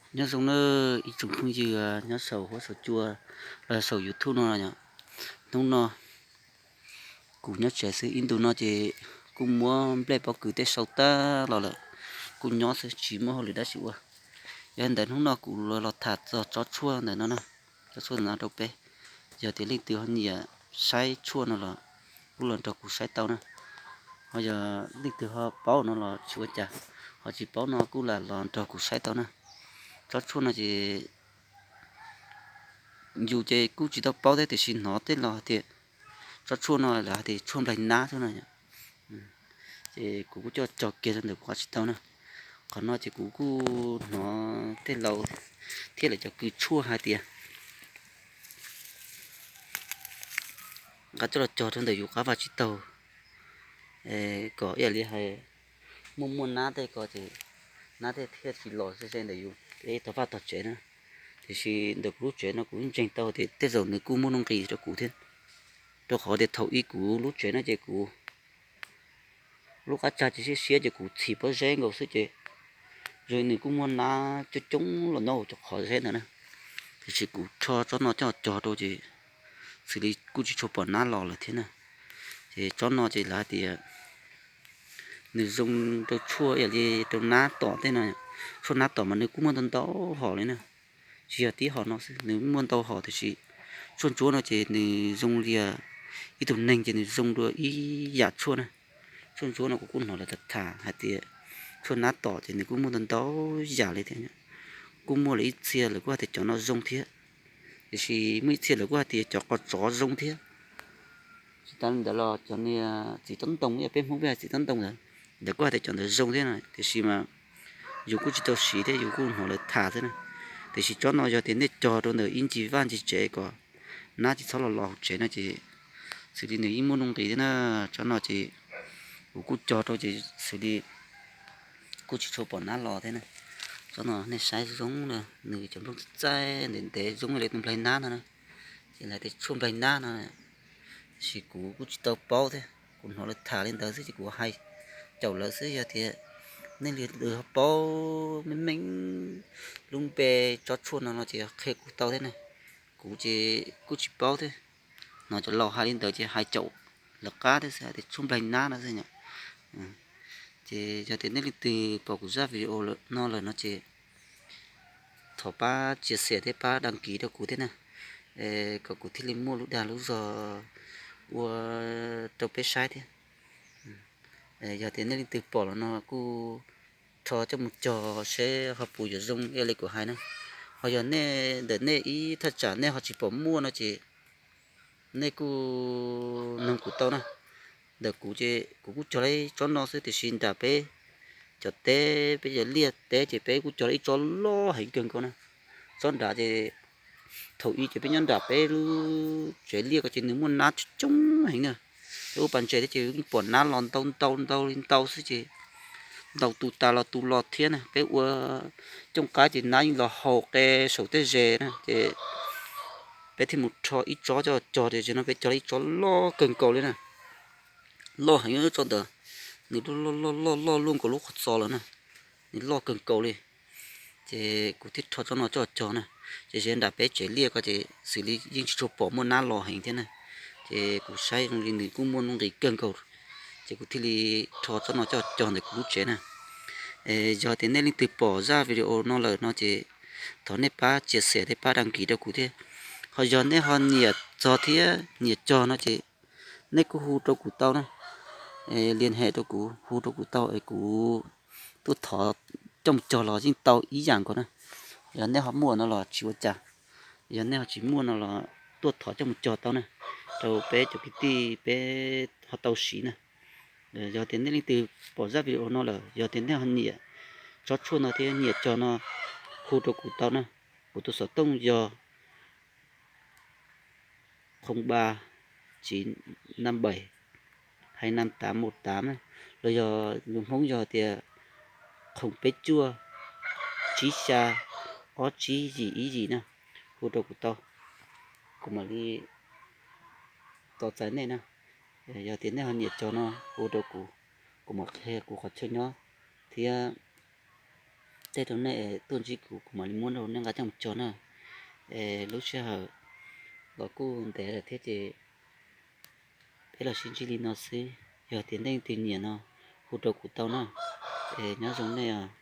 Nyob zoo nawb ib tsoom phooj ywg nyob saum huab saum cua los saum YouTube no. Hnub no kuv nyob tsev xwb, ib ntu no ces kuj muab nplej pob kws tej sau tag los lawm, kuj nyob xwb tsis muaj hauj lwm dab tsi ua. Yog li ntawd hnub no kuv los tham txog tsob tshuaj ntawm no na, tsob tshuaj ntawm no rau peb. Yog tias leej twg ho nyiam saib tshuaj no los kuj los nrog kuv saib tau na. Ho yog leej twg ho paub no los tsis ua cas, ho tsis paub no kuj lam los nrog kuv saib tau na. Tsob tshuaj no ces yus ces kuj tsis tau paub thiab, tiam sis hnov tej laus hais tias tsob tshuaj no lawv hais tias tshuaj nplaig nab xwb no. Ces kuv kuj coj cog kiag rau ntawm kuv qab tsib taug na. Qhov no ces kuv kuj hnov tej laus thiab lawv cov kws tshuaj hais tias nqa coj los cog rau ntawm yus qab vaj tsib taug kom ib yam li hais muaj muaj nab tej ko ces nab tej thiaj tsis los ze ze ntawm yus tej tog vaj tog tsev na. Tiam sis ntawm kuv lub tsev no kuv ntseeg tau tias tej zaum nws kuj muaj nuj nqis rau kuv thiab, rau qhov tias thaum ub kuv lub tsev no ces kuv lub qab tsag ces siab siab ces kuv txhim pob zeb nkaus xwb ces zoo nws kuj muaj nab coob coob los nyob hauv cov qhov zeb ntawd na. Tiam sis kuv rho tsob no coj cog rau ces xws li kuj tsis tshua pom nab los lawm thiab na. Ces tsob no ces lawv hais tias nws zoo rau tshuaj ib yam li rau nab tom tej no. Tshuaj nab tom mas nws kuj muaj ntau ntau hom li na, tsis yog tib hom no xwb, nws muaj ntau hom tiam sis tshuaj ntsuab no ces nws zoo li ib tug neeg ces nws zoo dua ib yam tshuaj na. Tshuaj ntsuab no kuv kuj hnov lawv tham tham hais tias tshuaj nab tom ces nws kuj muaj ntau ntau yam li thiab. Kuj muaj lawv ib txhia lawv kuj hais tias cov no zoo thiab, tiam sis muaj ib txhia lawv kuj hais tias cov qos tsov zoo thiab. Tsis tas li ntawd los cov niag txiv tob ntoo, peb Hmoob peb hais txiv tob ntoo ntawd, lawv kuj hais tias cov ntawd zoo thiab na, tiam sis mas yus kuj tsis tau siv thiab, yus kuj hnov lawv tham xwb na. Tiam sis tsob no yog tias nej cog rau ntawm ib ncig vaj ncig tsev kom nab tsis txhob los los hauv tsev no ces xws li nws yeej muaj nuj nqis thiab na. Tsob no ces kuv kuj cog rau ces xws li kuj tsis tshua pom nab los thiab na. Tsob no nej saib zoo zoo na, nws cov nplooj txaij txaij ntev ntev zoo li tus nplaig nab no na, ces lawv tias tshuaj nplaig nab no. Tiam sis kuv kuj tsis tau paub thiab, kuv hnov lawv tham li ntawd xwb ces kuv hais caum lawv xwb. Yog tias nej leej twg ho paub meej meej lub npe tsob tshuaj no no ces qhia kuv tau thiab na. Kuv ces kuj tsis paub thiab, hnov cov laus hais li ntawd ces hais caum lawv qab thiab xwb, hais tias tshuaj nplaig nab no xwb. Ces yog tias nej leej twg pom kuv zaj video no lawm no ces thov pab tsia xiam thiab pab đăng ký rau kuv thiab na, kom kuv thiaj li muaj lub dag lub zog ua rau peb saib thiab. Yog tias nej leej twg pom los no kuj rho coj mus cog seb ho puas yuav zoo ib yam li kuv hais na. Ho yog nej ntawm nej ib thaj tsam nej ho tsis pom muaj no ces nej kuj noog kuv tau na. Ntawm kuv ces kuv kuj cog li tsob no xwb, tiam sis nram peb cov teb, peb cov liaj teb ces peb kuj cog li ib tsob loj heev kawg nkaus na. Tsob nrad ces thaum ub ces peb nyob nram peb lub tsev liaj ko ces nws muaj nab coob heev na. Peb ua pas ntses thiab ces yeej pom nab los ntau ntau ntau li ntau xwb ces ntaus tus tas los tus los thiab na. Peb ua cooj qab ces nab yeej los haus qe saum tej zes na ces peb thiaj mus rho ib tsob coj cog ces no peb cog li ib tsob loj kawg nkaus li na. Loj heev tsob ntawd, nws loj loj loj loj luaj nkaus lub qhov txos lawm na, nws loj kawg nkaus li. Ces kuv thiaj rho tsob no coj cog na. Ces ze nram peb tsev liaj ko ces xws li yeej tsis tshua pom muaj nab los heev thiab na. Ces kuv saib zoo li nws kuj muaj nuj nqis kawg nkaus, ces kuv thiaj li rho tsob no coj cog ntawm kuv lub tsev na. Yog tias nej leej twg pom zaj video no lawm no ces thov nej pab tsia xiam thiab pab đăng ký rau kuv thiab. Ho yog nej ho nyiam txog thiab nyiam cog no ces nej kuj hu rau kuv tau na, liên hệ rau kuv, hu rau kuv tau es kuv tuaj thov coj mus cog los yeej tau ib yam nkaus na. Yog nej ho muaj no los tsis ua cas, yog nej ho tsis muaj no los tuaj thov coj mus cog tau na, rau peb cov kwv tij peb ho tau siv na. Yog tias nej leej twg pom zaj video no lawm, yog tias nej ho nyiam tsob tshuaj no thiab nyiam cog no, hu rau kuv tau na. Kuv tus xov tooj yog không ba chín năm bảy hai năm tám một tám, los yog lus Hmoob yog tias không peb cuaj chín xya ob tsib yim ib yim na, hu rau kuv tau, kuv mam li tos txais nej na. Yog tias nej ho nyiam cog no hu rau kuv, kuv mam qhia kuv qhov chaw nyob thiab rau nej es tuaj ntsib kuv, kuv mam li muab rau nej nqa coj mus tso na. Es lub sij hawm los kuj ntev lawm thiab ces peb los sib ntsib li no xwb. Yog tias nej leej twg nyiam no hu rau kuv tau na. Es nyob zoo nej os.